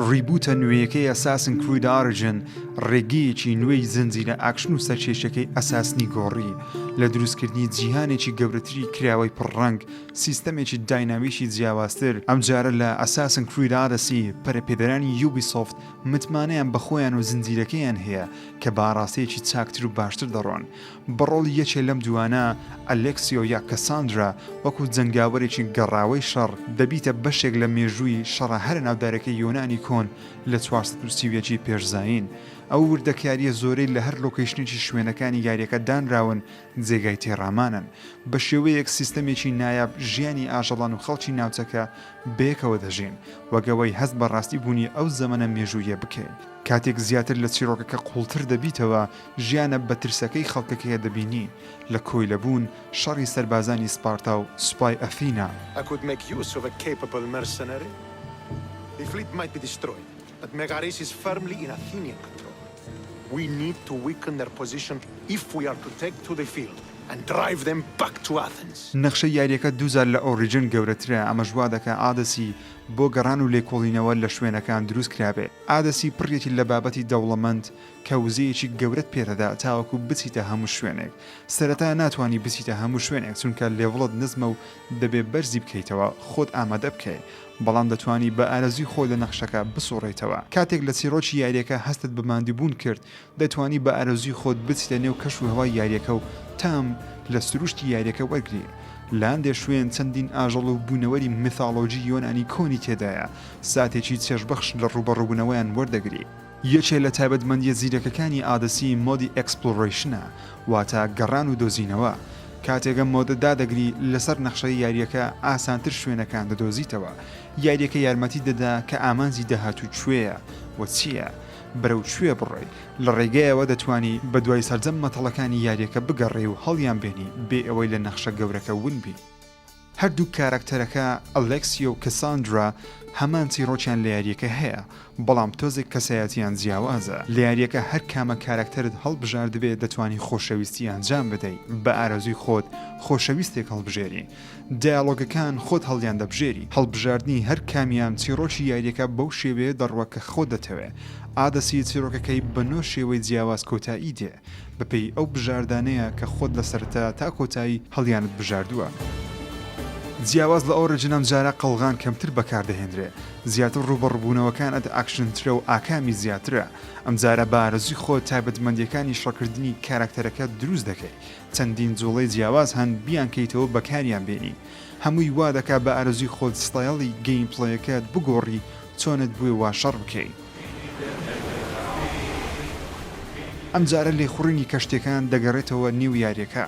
reboot ە نوێیەکەی Assassin's Creed Origins ڕێگەیەکی نوێی زنجیرە ئاکشن و سەرکێشیەکەی ئەساسنی گۆڕی، لە دروستکردنی جیهانێکی گەورەتری کراوەی پڕ ڕەنگ، سیستەمێکی داینامیکی جیاوازتر، ئەمجارە لە Assassin's Creed Odyssey پەرەپێدەرانی یوبیسۆفت متمانەیان بە خۆیان و زنجیرەکەیان هەیە کە بە ئاڕاستەیەکی چاکتر و باشتر دەڕۆن. بە ڕۆڵی یەکێ لەم دووانە، ئەلێکسیۆ یا کەساندرا، وەکو جەنگاوەرێکی گەڕاوەی شەڕ، دەبیتە بەشێک لە مێژووی شەڕە هەرە ناودارەکەی یۆنانی کۆن لە 431 ی پێش زایین. ئەو وردەکارییە زۆرەی لە هەر location ێکی شوێنەکانی یارییەکە دانراون جێگای تێڕامانن. بە شێوەیەک سیستەمێکی نایاب ژیانی ئاژەڵان و خەڵکی ناوچەکە بەیەکەوە دەژین، وەک ئەوەی هەست بە ڕاستی بوونی ئەو زەمەنە مێژوویە بکەی. کاتێک زیاتر لە چیڕۆکەکە قووڵتر دەبیتەوە، ژیانە بەترسەکەی خەڵکەکەیە دەبینی، لە کۆیلەبوون، شەڕی سەربازانی سپارتا و سوپای ئەثینا. I could make use of a capable mercenary. The fleet might be destroyed, but Megaris is firmly in Athenian control. We need to weaken their position if we are to take to the field and drive them back to Athens. نەخشەی یارییەکە دووجار لە Origin گەورەترە، ئەمەش وا دەکا Odyssey بۆ گەڕان و لێکۆڵینەوە لە شوێنەکان دروست کرابێ. Odyssey پڕیەتی لە بابەتی دەوڵەمەند کە وزەیەکی گەورەت پێدەدا تاوەکو بچیتە هەموو شوێنێک. سەرەتا ناتوانی بچیتە هەموو شوێنێک چونکە level ت نزمە و دەبێ بەرزی بکەیتەوە خۆت ئامادە بکەی بەڵام دەتوانی بە ئارەزووی خۆت لە نەخشەکە بسوڕێیتەوە. کاتێک لە چیڕۆکی یاریەکە هەستت بە ماندووبوون کرد دەتوانی بە ئارەزووی خۆت بچیتە نێو کەش و هەوای یاریەکە و تام لە سروشتی یاریەکە وەرگری. لە هەندێ شوێن چەندین ئاژەڵ و بوونەوەری میثاڵۆجی یۆنانی کۆنی تێدایە ساتێکی چێژبەخش لە ڕووبەڕووبوونەوەیان وەردەگری. یەکێ لە تایبەتمەندییە زیرەکەکانی Odyssey mode ی exploration ە، واتە گەڕان و دۆزینەوە. کاتێک ئەم mode ە دادەگری، لەسەر نەخشەی یارییەکە ئاسانتر شوێنەکان دەدۆزیتەوە. یارییەکە یارمەتیت دەدا کە ئامانجی داهاتوو کوێیە و چییە، بەرەو کوێ بڕۆی. لە ڕێگایەوە دەتوانی بەدوای سەرجەم مەتەڵەکانی یارییەکە بگەڕێی و هەڵیانبێنی بێ ئەوەی لە نەخشە گەورەکە ون بی. هەردوو کاراکتەرەکە ئەلێکسیۆ و کەساندرا هەمان چیڕۆکیان لە یارییەکە هەیە، بەڵام تۆزێک کەسایەتیان جیاوازە. لە یارییەکە هەر کامە کاراکتەرت هەڵبژاردبێ دەتوانی خۆشەویستی ئەنجام بدەی، بە ئارەزووی خۆت خۆشەویستێک هەڵبژێری. دیالۆگەکان خۆت هەڵیان دەبژێری. هەڵبژاردنی هەر کامیان چیڕۆکی یارییەکە بەو شێوەیە دەڕوا کە خۆت دەتەوێ. Odyssey چیڕۆکەکەی بە نۆ شێوەی جیاواز کۆتایی دێ. بەپێی ئەو بژاردانەیە کە خۆت لە سەرەتا تا کۆتایی هەڵیانت بژاردووە. جیاواز لە Origin ئەمجارە قەڵغان کەمتر بەکاردەهێنرێ، زیاتر ڕووبەڕووبوونەوەکانت ئاکشنترە و ئاکامی زیاترە، ئەمجارە بە ئارەزووی خۆت تایبەتمەندییەکانی شەڕکردنی کاراکتەرەکەت دروست دەکەی، چەندین جوڵەی جیاواز هەن بیانکەیتەوە بەکاریان بێنی، هەمووی وا دەکا بە ئارەزووی خۆت style ی gameplay ەکەت بگۆڕی چۆنت بوێ وا شەڕ بکەی. ئەمجارە لێخوڕینی کەشتیەکان دەگەڕێتەوە نێو یاریەکە،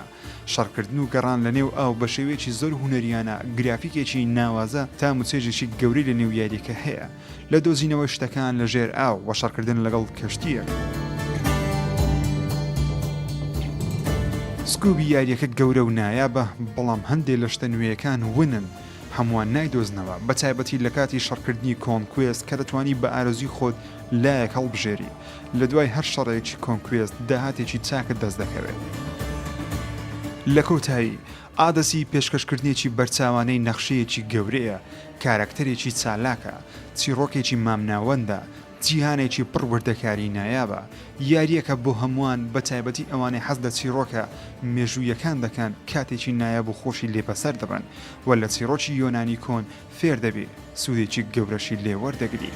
شەڕکردن و گەڕان لە نێو ئاو بە شێوەیەکی زۆر هونەریانە گرافیکێکی ناوازە تام و چێژێکی گەورەی لە نێو یاریەکە هەیە لە دۆزینەوەی شتەکان لە ژێر ئاو و شەڕکردن لەگەڵ کەشتیەک. scope ی یاریەکە گەورە و نایابە بەڵام هەندێ لە شتە نوێیەکان ونن هەمووان نایدۆزنەوە، بەتایبەتی لەکاتی شەڕکردنی conquest کە دەتوانی بە ئارەزووی خۆت لایەک هەڵبژێری، لەدوای هەر شەڕێکی conquest داهاتێکی چاکت دەست دەکەوێت. لە کۆتایی، Odyssey پێشکەشکردنێکی بەرچاوانەی نەخشەیەکی گەورەیە، کارەکتەرێکی چالاکە، چیڕۆکێکی مامناوەندە، جیهانێکی پڕ وردەکاری نایابە، یارییەکە بۆ هەمووان بەتایبەتی ئەوانەی حەز لە چیڕۆکە مێژووییەکان دەکەن کاتێکی نایاب و خۆشی لێ بەسەر دەبەن و لە چیڕۆکی یۆنانی کۆن فێر دەبی سوودێکی گەورەشی لێ وەردەگری.